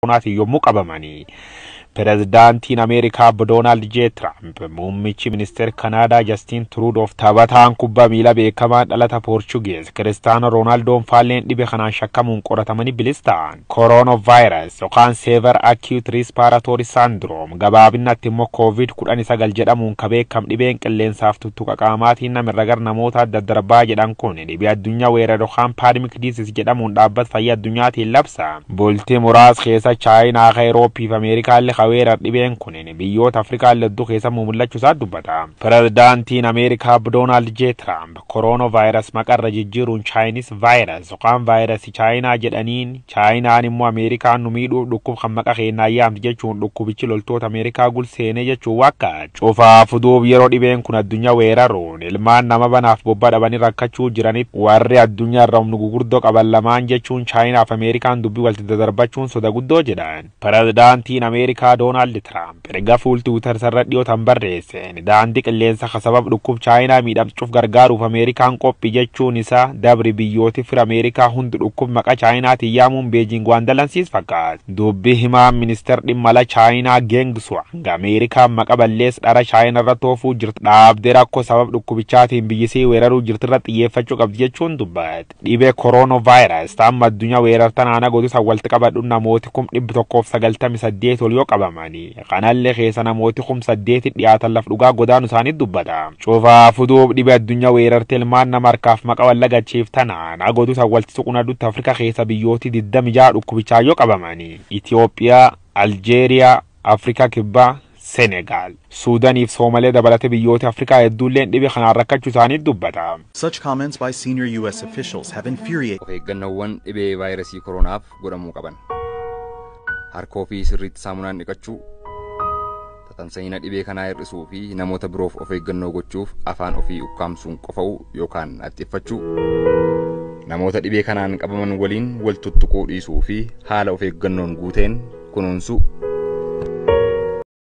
Koronaatiin yommuu qabamanii. Pirezidaantiin Ameerikaa Doonaald J. Tiraamp, muummichi ministeera Kanaadaa Jastiin Truudoof, taphataan kubbaa miilaa beekamaan dhalata Poorchugeez Kiristaanoo Roonaaldoo faalleen dhibee kanaan shakkamuun qoratamanii bilis ta'an. Coronavirus yookaan Severe Acute Respiratory Syndrome, gabaabinatti immoo Covid-19 jedhamuun ka beekam, dhibeen qilleensaaf tuttuqa qaamaatiin namirra gara namoota daddarbaa jedhan kun dhibee addunyaa weerara yookaan pandemic disease jedhamuun dhaabbata fayyaa addunyaatiin labsa. Bultii muraasa keessa Chaayinaa, Awurooppii fi Ameerikaallee weerar dhibeen kun biyyoota Afrikaa hedduu keessa mul'achuu isaa dubbata. Pirezidaantiin Ameerikaa Doonaald J. Tiraamp coronavirus maqarra jijjiiruun Chinese virus yookaan vaayirasii Chaayinaa jedhaniin, Chaayinaan immoo Ameerikaan nu miidhuuf dhukkub kan maqa keenyaa yaamti jechuun dhukkubichi loltoota Ameerikaa gulseenee jechuun wakka cufaa fuduuf. Yeroo dhibeen kun addunyaa weeraruun ilmaan nama banaaf bobba dhabanii rakkachuu jiranitti, warri addunyaa irra humna gurguddoo qaban lamaan jechuun Chaayinaa fi Ameerikaan dubbii walitti dadarbachuun soda guddoo jedhan. Pirezidaantiin Ameerikaa Doonaald Tiraamp erga fuul Tiwiitar irra dhiyootan barreesseen daandii qilleensa sabab dhukkub Chaayinaa miidhamtuuf gargaaruuf Ameerikaan qophii jechuun isaa dabri biyyooti fira Ameerikaa hundi dhukkub maqa Chaayinaatiin yaamuun Beejiing waan dalansiis fakkaata. Dubbii himaa ministeer dhimma ala Chaayinaa Geng Shuang Ameerikaan maqa ballees dhara Chaayinaa irra toofuu jirti dhaabdee rakkoo sabab dhukkubichaatiin biyyisii weeraruu jirtirra xiyyeeffachuu qabdi jechuun dubbate. Dhibee coronavirus amma addunyaa weerartan aana godhu walitti qabadhu namooti 198,000 ol yoo qabamanii, kanallee keessa namooti 8,000 dhiyaatan laf dhugaa godaanu isaanii dubbata. Cufaa fuduuf dhibee addunyaa weerarte ilmaan nama harkaaf maqa wallagachiiftanaan agodu san walitti suquna dutti Afrikaa keessa biyyooti 26 dhukkubichaa yoo qabamanii Itoophiyaa, Aljeeriyaa, Afrikaa Kibbaa, Senegaal, Suudaaniif Soomalee dabalatee biyyoota Afrikaa hedduulleen dhibee kanaan rakkachuu isaanii dubbata. Such comments by senior U.S. officials have infuriated Of eeggannoowwan dhibee vaayirasii koronaaf godhamuu qaban. Harka ofii sirriitti saamunaan dhiqachuu, tatamsa'ina dhibee kanaa hir'isuu fi namoota biroof of eeggannoo gochuuf afaan ofii ukkaamsuun qofa'uu yookaan haxxiffachuu. Namoota dhibee kanaan qabaman waliin wal tuttuquu dhiisuu fi haala of eeggannoon guuteen kunuunsuu.